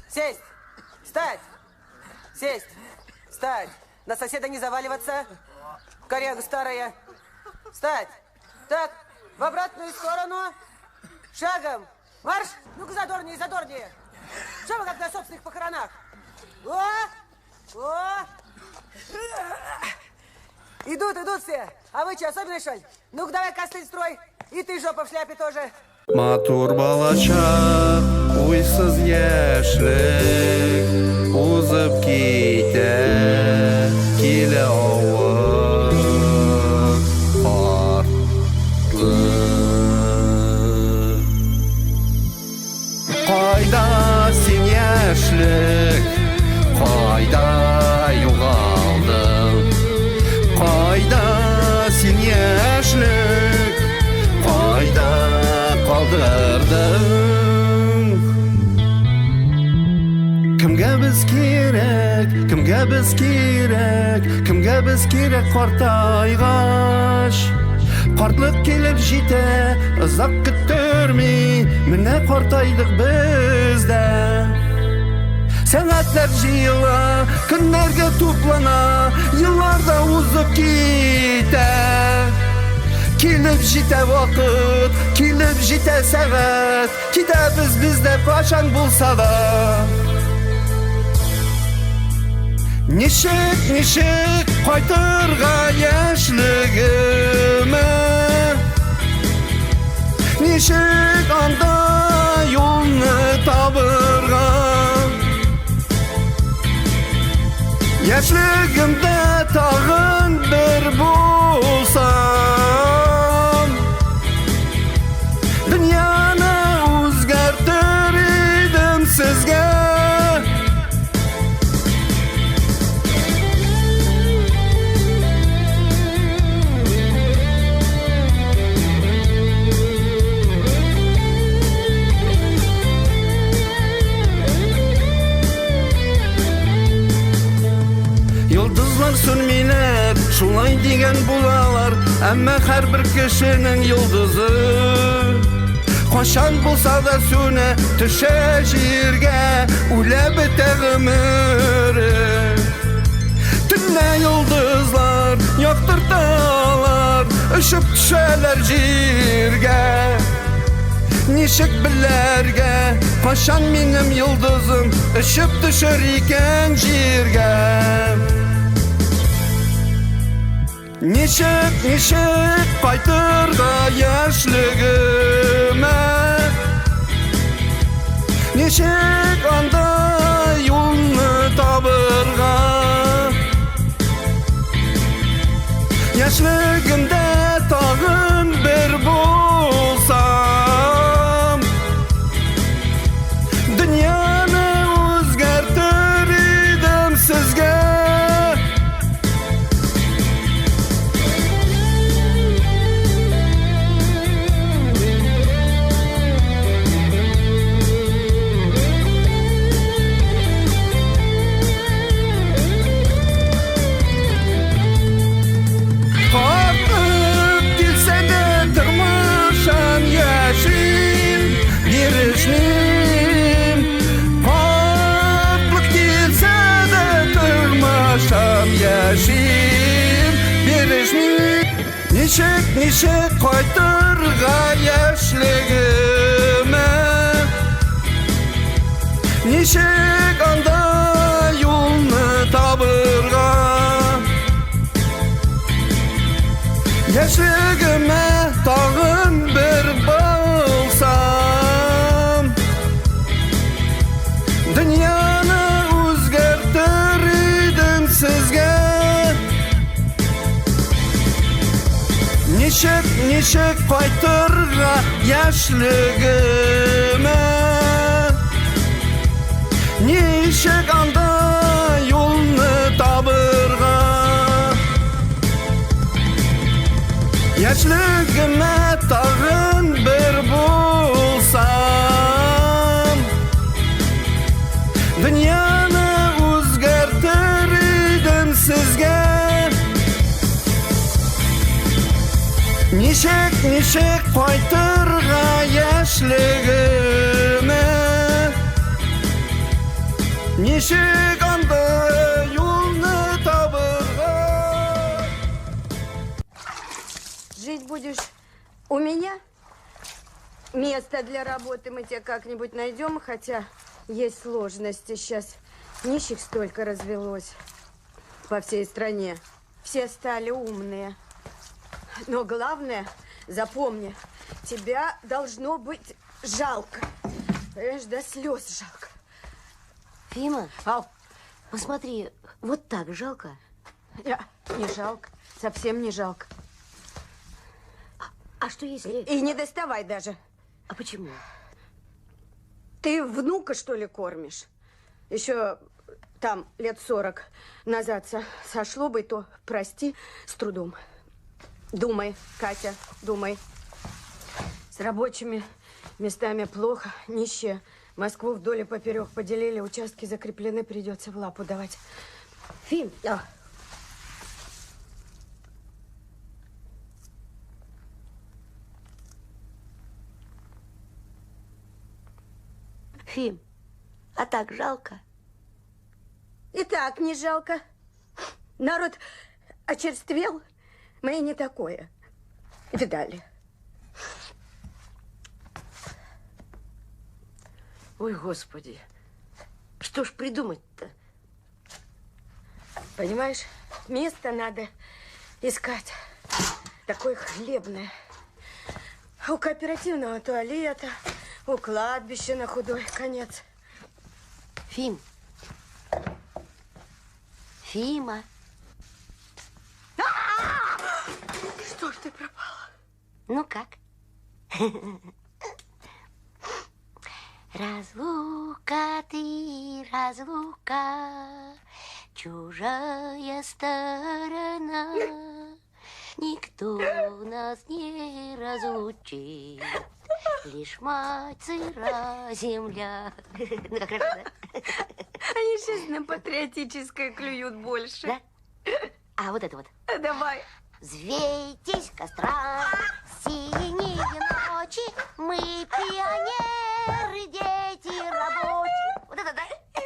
Сесть! Встать! Сесть! Встать! На соседа не заваливаться! Коряга старая! Встать! Так, в обратную сторону! Шагом! Марш! Ну-ка, задорнее, задорнее! Что вы как на собственных похоронах? О! О! Идут, идут все! А вы что, особенный, что ли? Ну-ка, давай, костыль строй! И ты, жопа в шляпе тоже! Матур балачак, уйсыз яшьлек узып китә, килә авыр картлык. Кайда син яшьлек, кайда югалдың? Кайда син яшьлек, кайда калдырдың? Кемгә без кирәк, кемгә без кирәк, кемгә без кирәк картайгач? Картлык килеп җитә, озак көттерми, менә картайдык без дә. Сәгатьләр җыела, көннәргә туплана, еллар да узып китә. Килеп җитә вакыт, килеп җитә сәгать, китәбез без дә кайчан булса да. Ничек, ничек кайтырга яшьлегемә? Ничек анда юлны табырга? Яшьлегемдә тагын бер булсам, дөньяны үзгәртер идем сезгә. Йолдызлар сүнмиләр, шулай дигән булалар, әмма һәрбер кешенең йолдызы кайчан булса да сүнә, төшә җиргә, үлә бетә гомере. Төнлә йолдызлар яктырталар, очып төшәләр җиргә. Ничек белергә, кайчан минем йолдызым очып төшер икән җиргә? Ничек, ничек кайтырга яшьлегемә? Ничек анда юлны табырга? Яшьлегемдә тагын бер булсам, дөньяны үзгәртер идем сезгә. Картлык килсә дә тормышым яшим, бирешмим. Картлык килсә дә тормышым яшим, бирешмим. Ничек, ничек кайтырга яшьлегемә? Ничек анда юлны табырга? Яшьлегемә тагын бер булсам, дөньяны үзгәртер идем сезгә. Ничек, ничек кайтырга яшьлегемә? Ничек анда юлны табырга? Яшьлегемә тагын бер булсам, дөньяны үзгәртер идем сезгә. Ничек, ничек кайтырга яшьлегемә? Ничек анда юлны табырга? Жить будешь у меня? Место для работы мы тебе как-нибудь найдем, хотя есть сложности сейчас. Нищих столько развелось по всей стране. Все стали умные. Но главное, запомни, тебя должно быть жалко. Понимаешь, до слез жалко. Фима, Ау. Посмотри, вот так жалко? Не жалко, совсем не жалко. А что если... И не доставай даже. А почему? Ты внука, что ли, кормишь? Еще там лет 40 назад сошло бы, то, прости, с трудом. Думай, Катя, думай. С рабочими местами плохо, нищие. Москву вдоль и поперек поделили, участки закреплены, придется в лапу давать. Фим, а. Фим, а так жалко? И так не жалко. Народ очерствел, мы и не такое видали. Ой, Господи, что ж придумать-то? Понимаешь, место надо искать. Такое хлебное. У кооперативного туалета, у кладбища на худой конец. Фим. Фима. Что ж ты пропала? Ну как? Разлука ты, разлука, чужая сторона. Никто нас не разлучит, лишь мать сыра земля. Ну, как раз, да? Они сейчас на патриотическое клюют больше. Да? А вот это вот. Давай. Взвейтесь кострами.